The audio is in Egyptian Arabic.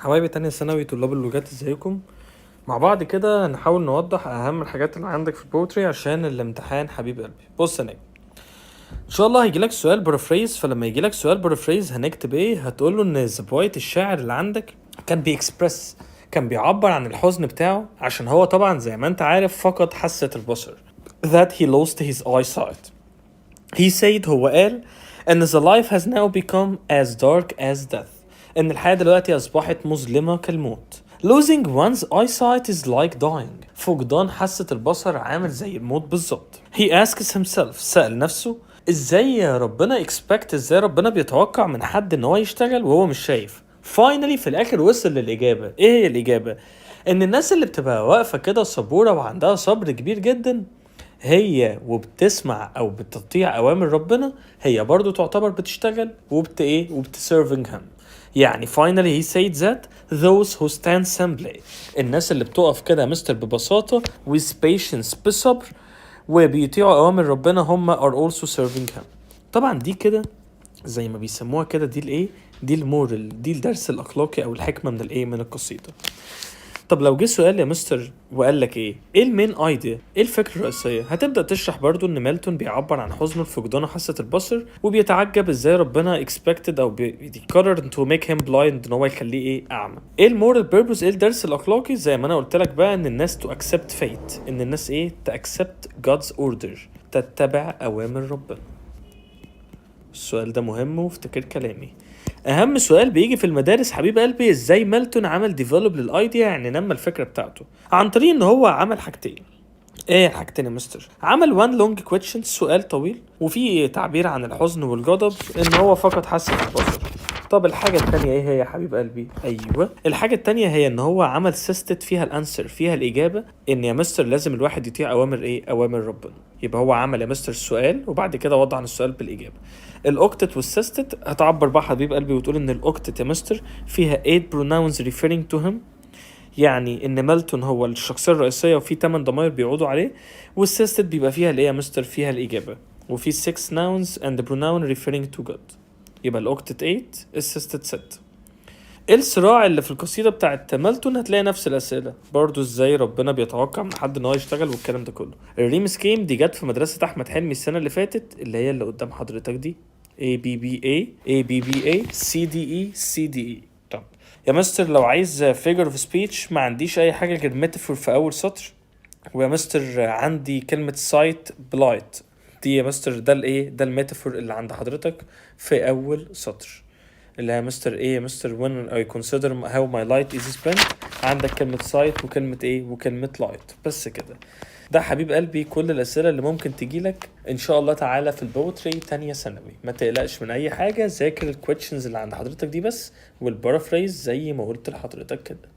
حبايبي تانية ثانوي، طلاب اللغات، ازيكم؟ مع بعض كده نحاول نوضح اهم الحاجات اللي عندك في ال poetry عشان الامتحان. حبيب قلبي، بص يا نجم، ان شاء الله هيجيلك سؤال paraphrase. فلما يجيلك سؤال paraphrase هنكتب ايه؟ هتقول له ان the poet، الشاعر اللي عندك، كان بيكسبرس، كان بيعبر عن الحزن بتاعه عشان هو طبعا زي ما انت عارف فقد حاسة البصر، that he lost his eyesight. He said، هو قال ان the life has now become as dark as death، ان الحياة دلوقتي اصبحت مظلمة كالموت. Losing one's eyesight is like dying. فقدان حاسة البصر عامل زي الموت بالظبط. He asks himself، سأل نفسه، ازاي ربنا expect، ازاي ربنا بيتوقع من حد ان هو يشتغل وهو مش شايف؟ Finally، في الاخر وصل للاجابة. ايه هي الاجابة؟ ان الناس اللي بتبقى واقفة كده صبورة وعندها صبر كبير جدا هي وبتسمع او بتطيع اوامر ربنا، هي برضو تعتبر بتشتغل وبت ايه؟ وبت serving him. يعني finally he said that those who stand simply، الناس اللي بتقف كده يا مستر ببساطة، with patience، بصبر، وبيطيعوا اوامر ربنا، هم are also serving him. طبعا دي كده زي ما بيسموها كده دي الايه؟ دي ال moral، دي الدرس الاخلاقي او الحكمة من الايه؟ من القصيده. طب لو جه سؤال يا مستر وقال لك ايه ال main idea، ايه الفكرة الرئيسيه؟ هتبدا تشرح برضو ان ميلتون بيعبر عن حزنه لفقدانه حاسه البصر، وبيتعجب ازاي ربنا expected او بيقرر to make him blind، ان هو يخليه ايه؟ اعمى. ايه ال moral purpose؟ ايه الدرس الاخلاقي؟ زي ما انا قلت لك بقى ان الناس to accept fate، ان الناس ايه؟ to accept God's order، تتبع اوامر ربنا. السؤال ده مهم وافتكر كلامي، اهم سؤال بيجي في المدارس. حبيب قلبي، ازاي مالتون عمل develop لل idea، يعني نمى الفكرة بتاعته؟ عن طريق ان هو عمل حاجتين. ايه الحاجتين يا مستر؟ عمل one long question، سؤال طويل وفي تعبير عن الحزن والغضب ان هو فقد حاسه البصر. طب الحاجة التانية ايه هي يا حبيب قلبي؟ ايوه، الحاجة التانية هي ان هو عمل sestet فيها ال answer، فيها الاجابة، ان يا مستر لازم الواحد يطيع اوامر ايه؟ اوامر ربنا. يبقى هو عمل يا مستر السؤال وبعد كده وضع عن السؤال بالاجابة. ال octet وال sestet هتعبر بقى حبيب قلبي وتقول ان ال octet يا مستر فيها 8 pronouns referring to him، يعني ان مالتون هو الشخصية الرئيسية وفي 8 ضمائر بيعودوا عليه. وال sestet بيبقى فيها الايه يا مستر؟ فيها الاجابة وفي 6 nouns and pronoun referring to God. يبقى ال octet 8، ال sestet 6. ايه الصراع اللي في القصيدة بتاعت مالتون؟ هتلاقي نفس الاسئلة برضو، ازاي ربنا بيتوقع من حد ان هو يشتغل والكلام ده كله. ال rhyme scheme دي جت في مدرسه احمد حلمي السنة اللي فاتت، اللي هي اللي قدام حضرتك دي، A B B A A B B A C D E C D E. طب يا مستر لو عايز figure of speech، ما عنديش اي حاجة غير metaphor في اول سطر، ويا مستر عندي كلمة sight blight. دي يا مستر ده الايه؟ ده ال metaphor اللي عند حضرتك في اول سطر، اللي هي مستر ايه يا مستر؟ when I consider how my light is spent. عندك كلمة sight وكلمة ايه؟ وكلمة light. بس كده، ده حبيب قلبي كل الأسئلة اللي ممكن تجيلك إن شاء الله تعالى في ال poetry تانية ثانوي. ما تقلقش من أي حاجة، ذاكر ال questions اللي عند حضرتك دي بس وال paraphrase زي ما قلت لحضرتك كده.